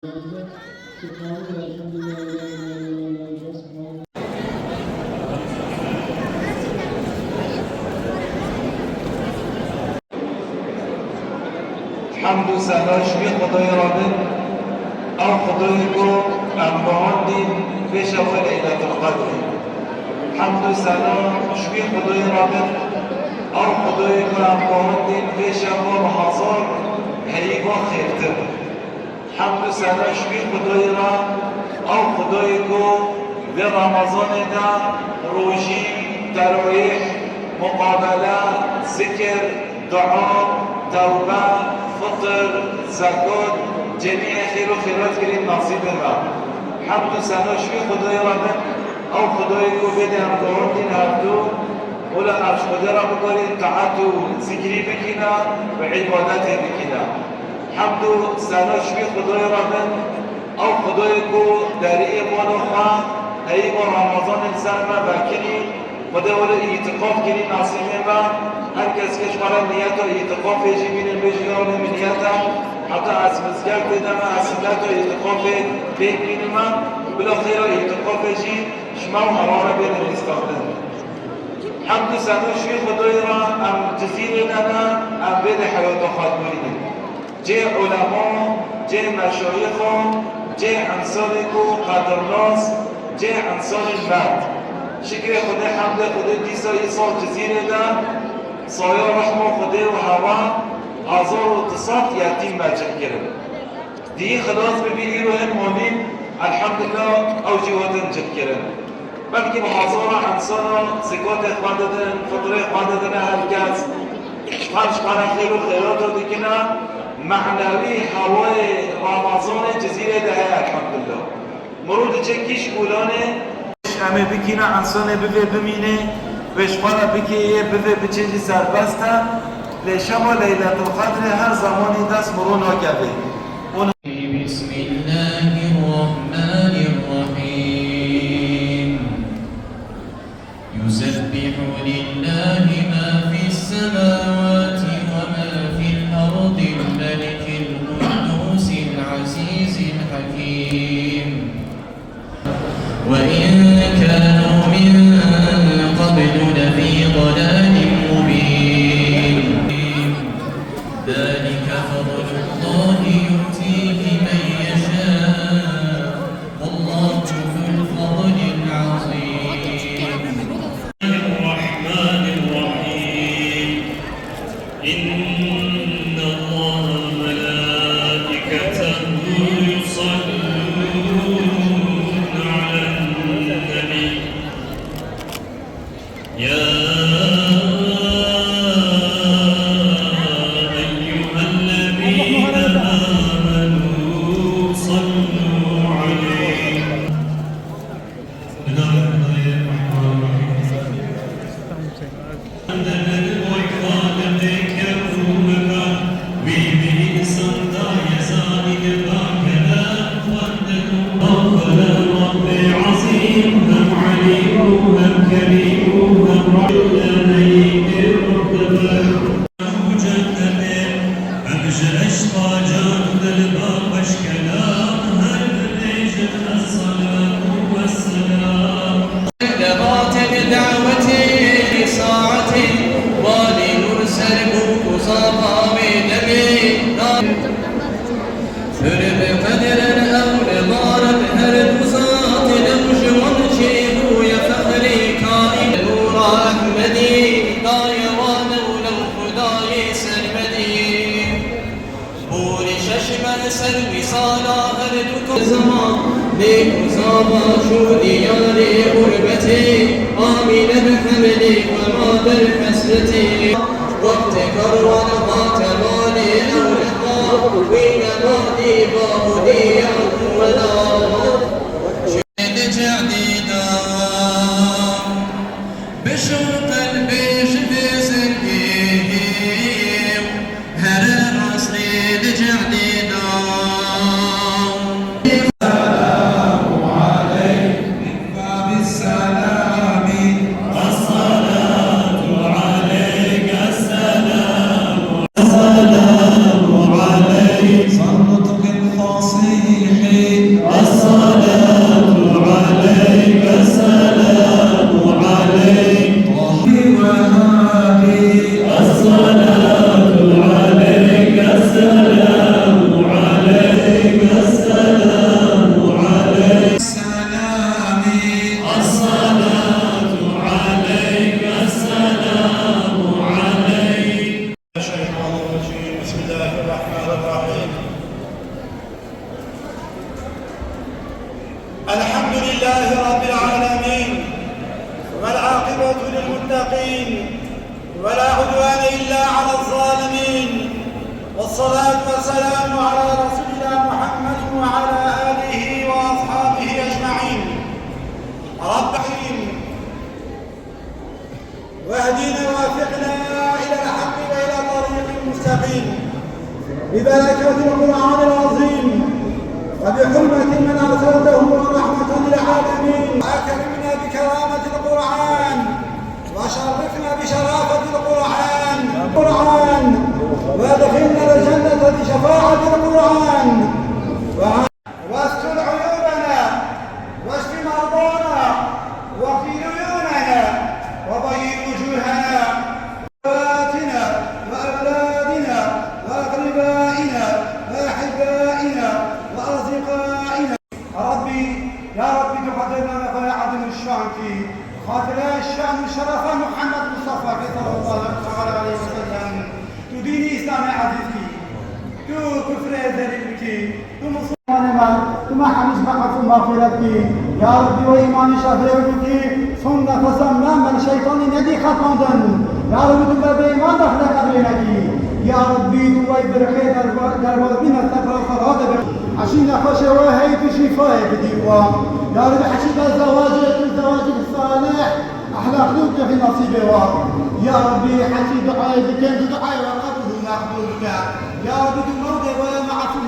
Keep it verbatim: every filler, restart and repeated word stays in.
Hemd û sena ji wî Xwedayê re bin, ew Xwedayê ku em guhandîn pêşa wê Leyletul Qedrê. Hemd û sena ji wî Xwedayê re bin, ew Xwedayê ku em guhandîn pêşa wê bi hezar heyî ve xêrtir. Hemd û sena ji wî Xwedayê re, ew Xwedayê ku vê Remezanê de rojî, terawîh, muqabele, zikir, dua, tewbe, fitir, zekat, cemî xêr û xêrat kirî nasîbê me. Hemd û sena ji wî Xwedayê re bin, ew Xwedayê ku vê de em guhandîn hevdû, wila em ji Xwedê re bikarîn taet û zikrî bikîne û îbadetê bikîne. Hemd û sena ji wî Xwedayê re bin, ew Xwedayê ku deriyê mala xwe heyî va Remezanê li ser me vekirî, Xwedê were îtîqaf kirî nasîbê me. Her kes ke ji xwe re niyeta îtîqafê jî bînin, bêjî ya Rabbi min niyeta, heta ez mizgeftê de me, ez niyeta îtîqafê pêk bînime, bila xêra îtîqafê jî ji me û hewa re bêne lîstikandin. Hemd û sena ji wî Xwedayê re em Cizîrê de ne, em vê de heyata xwe dibînin. Cê ulema, cê meşayîxan, cê însanê ku qedirnas, cê însanên merd. Şikrê Xwedê, hemdê Xwedê, dîsa îsal Cizîrê de saya rehma Xwedê û hewa hezar û du sed yetîm me cih kirin. Dî xilas bibî, îro hin mamîn, elhemdulillah, ew jî hatin cih kirin. Belkî bi hezara insana zekatê xwe didin, fitrê xwe didine her kes. Her ji xwe re xêr û xêrata dikine. Menewî hewayê Ramazanê Cizîrê de heye, elhemdulillah. Mirov diçe kîş Bolanê, em ê bikîne, insanê bivê bimînê, wê ji xwe re bikê, yê bivê biçê jî serbest e. Lê şeva Leyletul Qedrê her zemanî dest mirov nakeve. بسم الله الرحمن الرحيم. يسبح لله ما في السماوات وما في الأرض الملك القدوس العزيز الحكيم. وإن كانوا من قبل لفي ضلال مبين. ذلك فضل الله يؤتيه من يشاء. والله ذو الفضل العظيم. الرحمن الرحيم. إن الله وملائكته يصلون على النبي. يا أيها الذين آمنوا صلوا عليه. Em ji eşqa can û dilba xweş kelam her dibêjin, esselatu wesselam. Devatên dawetê saetê, walî nûr ser bû ku zava wê demê. Pir bi qedir in ew li bar in, her du zat lew ji wan çêbûye fexrê kaîn. Nûra Ehmedî daye wan ew lew Xwedayê sermedî. Borî şeş meh ser wîsala her du ka zeman, lê ku zava şû diyarê xurbetê, Amîne bi hemlê xwe ma der hesretê. Wextê karwan hate malê ew niha, wî nema dî bav û diya û mela. Li cehdî da, bişo qelbê ji vê zengê, here rastê li cehdî da. Selamu aleyk min babî selamî. Esselatu aleyk, esselamu, esselamu aleyk. Sar nutqin xas للمتقين ولا عدوان إلا على الظالمين، والصلاة والسلام على رسولنا محمد وعلى آله وأصحابه أجمعين. رب العالمين، واهدنا ووفقنا إلى الحق وإلى طريق مستقيم، ببركة القرآن العظيم وبحرمة من أرسلته رحمة للعالمين. أكرمنا بكرامة القرآن وشرفنا بشرافة القرآن، القرآن، وأدخلنا الجنة بشفاعة القرآن. واستر عيوبنا واشف مرضانا واقض ديوننا وبيض وجوهنا وأزواجنا وأولادنا وأقربائنا وأحبائنا وأصدقائنا. ربي، يا ربي، تقدرنا فيا عظيم الشأن في خاطر الشأن الشرف محمد مصطفى صلى الله تعالى عليه وسلم. Tu dînî Îslamê ezîz kî, tu kufrê zelîl bikî, tu musulmanê me, tu me hemî ji me efû mexfîret kî. Ya Rebbî, we îmanî şefrê bikî, son nefesa me me li şeytanî nedî xetandin. Ya Rebbî, tu me bêîman daxile qebrê nekî. Ya Rebbî, tu wey birxê derba-, derbazî me sefra serhatê bikî. Heşî nexweşê we hey tu şîfayê bidî wa. Ya Rebbî, heşî be zewacê tu zewacî salih. Ehlaqlî û kevî nasîbê wa. Ya Rebbî, heçî duayê dikin, tu duayê wa qebûl û meqbûl bike. Ya Rebbî, tu mewdê wa ya me'fû.